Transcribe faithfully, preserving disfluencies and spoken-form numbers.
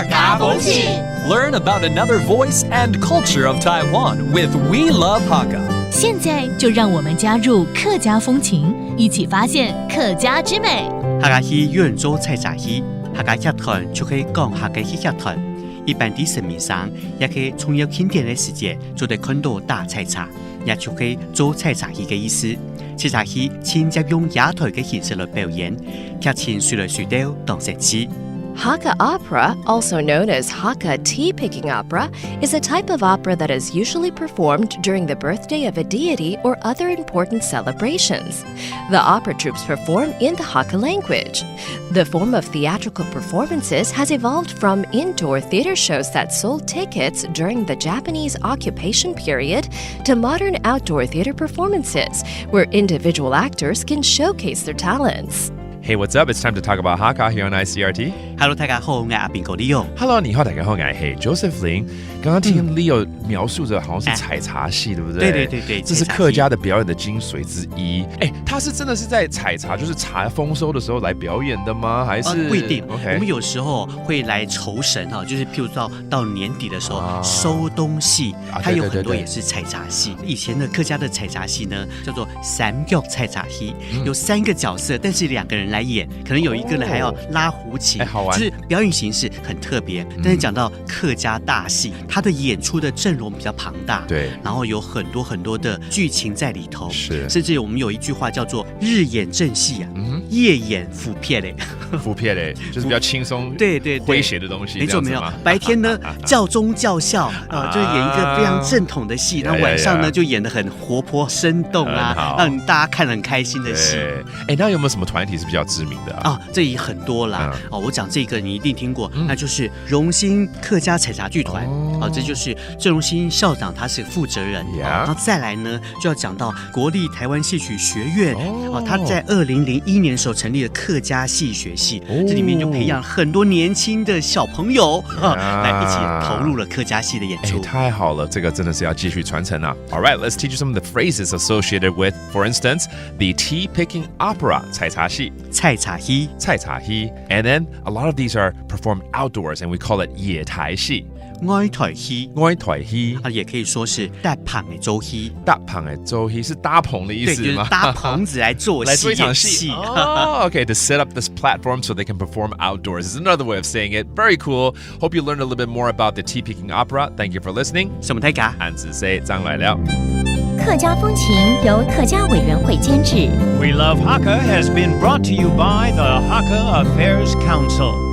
家風情。 Learn about another voice and culture of Taiwan with We Love Hakka. 现在就让我们加入客家风情，一起发现客家之美。客家戲有人做採茶戲，客家劇團就係講客家戲劇團。一般在神明生，也係重要慶典个時節，就會看到打採茶，也就係做採茶戲个意思。採茶戲盡常用野台个形式來表演，劇情隨來隨到，當生趣。 Hakka opera, also known as Hakka tea picking opera, is a type of opera that is usually performed during the birthday of a deity or other important celebrations. The opera troupes perform in the Hakka language. The form of theatrical performances has evolved from indoor theater shows that sold tickets during the Japanese occupation period to modern outdoor theater performances, where individual actors can showcase their talents. Hey, what's up? It's time to talk about Hakka here on I C R T. Hello，大家好，我係阿兵哥Leo。 Hello，你好，大家好，我是 Joseph Lin。刚刚听 Leo 描述着，好像是采茶戏，对不对？对对对对这是客家的表演的精髓之一。哎，他是真的是在采茶，就是茶丰收的时候来表演的吗？还是呃，不一定。 OK，我们有时候会来酬神哈，就是譬如到到年底的时候、啊收东西，啊它有对对对对很多也是采茶戏。以前的客家的采茶戏呢，叫做三脚采茶戏，嗯有三个角色，但是两个人来演，可能有一个人还要拉胡琴，哎好玩就是表演形式很特别。但是讲到客家大戏，它的演出的阵容比较庞大，对然后有很多很多的剧情在里头，是甚至我们有一句话叫做“日演正戏啊，嗯哼夜演府片嘞。” 普遍嘞，就是比较轻松、对对对诙谐的东西，没错没有这样子吗，白天呢教宗教校，呃，就演一个非常正统的戏，那晚上呢就演的很活泼生动啊，让大家看了很开心的戏。对，哎，那有没有什么团体是比较知名的啊？啊，这也很多啦。哦，我讲这个你一定听过，那就是荣兴客家采茶剧团。哦，这就是郑荣兴校长他是负责人。哦，那再来呢，就要讲到国立台湾戏曲学院。哦，他在二零零一年的时候成立了客家戏学系，这里面就培养了很多年轻的小朋友啊，来一起投入了客家戏的演出。哎，太好了，这个真的是要继续传承啊。All right, let's teach you some of the phrases associated with, for instance, the tea picking opera, 采茶戏。采茶戏。采茶戏。And then a lot of these are performed outdoors, and we call it 野台戏。外台戏。外台戏。啊，也可以说是搭棚个做戏。搭棚个做戏是搭棚的意思吗？对，就是搭棚子来做戏。来做一场戏。哦，OK, to set up this platform so they can perform outdoors is another way of saying it. Very cool. Hope you learned a little bit more about the tea picking opera. Thank you for listening. 什么大家？俺是谁张来了。客家风情由客家委员会监制。 We Love Hakka has been brought to you by the Hakka Affairs Council.